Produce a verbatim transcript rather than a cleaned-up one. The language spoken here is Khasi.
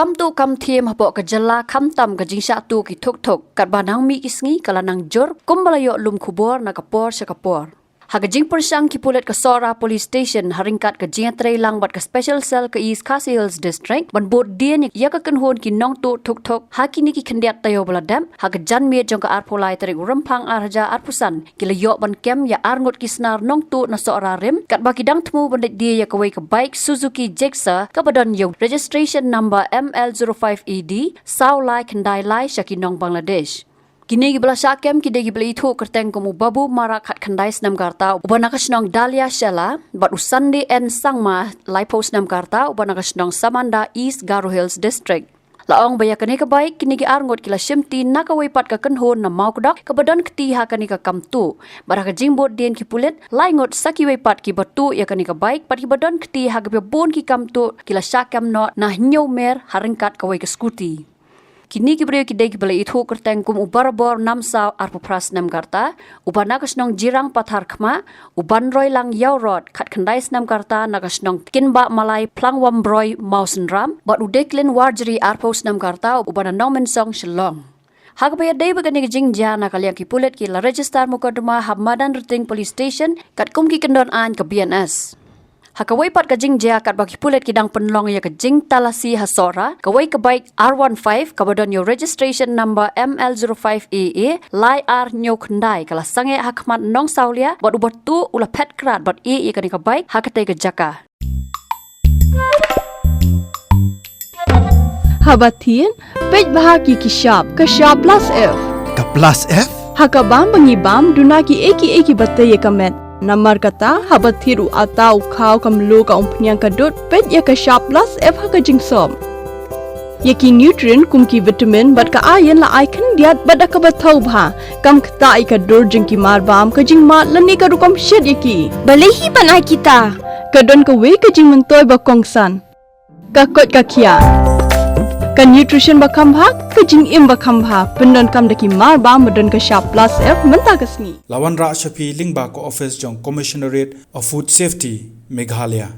kam tuh kam thiem hapoh ka jylla khamtam ka jingshah tuh ki thuk thuk, katba nang mih ki sngi ka la nang jur, kumba la ïoh lum khubor na ka por sha ka por. Ha ka jingpyrshang ki pulit ka Sohra Police Station ha ryngkat ka jingïatreilang bad ka Special Cell ka East Khasi Hills District ban bud dien ïa ka kynhun ki nongtuh thuk thuk ha kine ki khyndiat taïew ba la dep, ha ka janmiet jong ka arphew lai tarik u Rymphang ar hajar arphew san, ki la ïoh ban kem ïa arngut ki snar nongtuh na Sohra Rim, katba ki dang thmu ban leit die ïa kawei ka bike Suzuki Gixxer kaba don ïa u registration number M L zero five E D saw lai khyndai lai sha ki nong Bangladesh. Kine kiba la shah kem ki dei kiba la ithuh kyrteng kum u Babu Marak khatkhyndai snem ka rta uba na ka shnong Dalia Shella, bad u Sunday N Sangma laiphew snem ka rta uba na ka shnong Samanda, East Garo Hills District. La ong ba ïa kane ka bike kine ki arngut ki la shimti na kawei pat ka kynhun na Mawkdok kaba don kti ha kane ka kam tuh. Bad ha ka jingbud dien ki pulit, lai ngut sa kiwei pat kiba tuh ïa kane ka bike bad kiba don kti ha kaba bun ki kam tuh ki la shah kem noh na Hynñiewmer ha ryngkat kawei ka scooty. Kine ki briew ki dei kiba la ithuh kyrteng kum u Barabor Namsaw, arphew phra snem ka rta, uba na ka shnong Jirang Patharkhmah, u Banroilang Ïawrot khatkhyndai snem ka rta na ka shnong Kinbah Malai Phlangwambroi Mawsynram, bad u Declan Warjri, arphew snem ka rta, uba na Nongmynsong Shillong. Ha kaba ïadei bad kane ka jingjia, na ka liang ki pulit ki la register mukotduma ha Madanrting Police Station katkum ki kyndon aiñ ka B N S. Ha kawei pat ka jingjia, katba ki pulit ki dang pynlong ïa ka jingtalasi ha Sohra, kawei ka bike R one five kaba don ïa u registration number M L zero five A A lai ar hynñiew khyndai ka la sangeh ha khmat Nongsawlia, bad uba tuh u la phet krad bad ïeh ïa kane ka bike ha katei ka jaka. Haba thied, peit bha ki ki shap, ka shap plus F. Ka plus F? Ha ka bam ba ngi bam, duna ki ei ki ei kiba tei ïa ka met. Namar kata, haba thied u atta, u khaw, ka mluh, ka umphniang, ka dud, peit ïa ka shap plus F ha ka jingsop. Ïa ki nutrient kum ki vitamin bad ka iron la ai khyndiat bad da kaba thaw bha. Kam ktah ïa ka dur jong ki mar bam, ka jingmad lane ka rukom shet ïa ki. Balei hi ban ai kita? Ka don kawei ka jingmyntoi ba kongsan. Ka koit ka khiah. Ka nutrition ba kham bha, ka jingim ba kham bha. Pyndonkam da ki mar bam ba don ka shap plus F mynta ka sngi. La wanrah sha phi lyngba ka office jong Commissionerate of Food Safety, Meghalaya.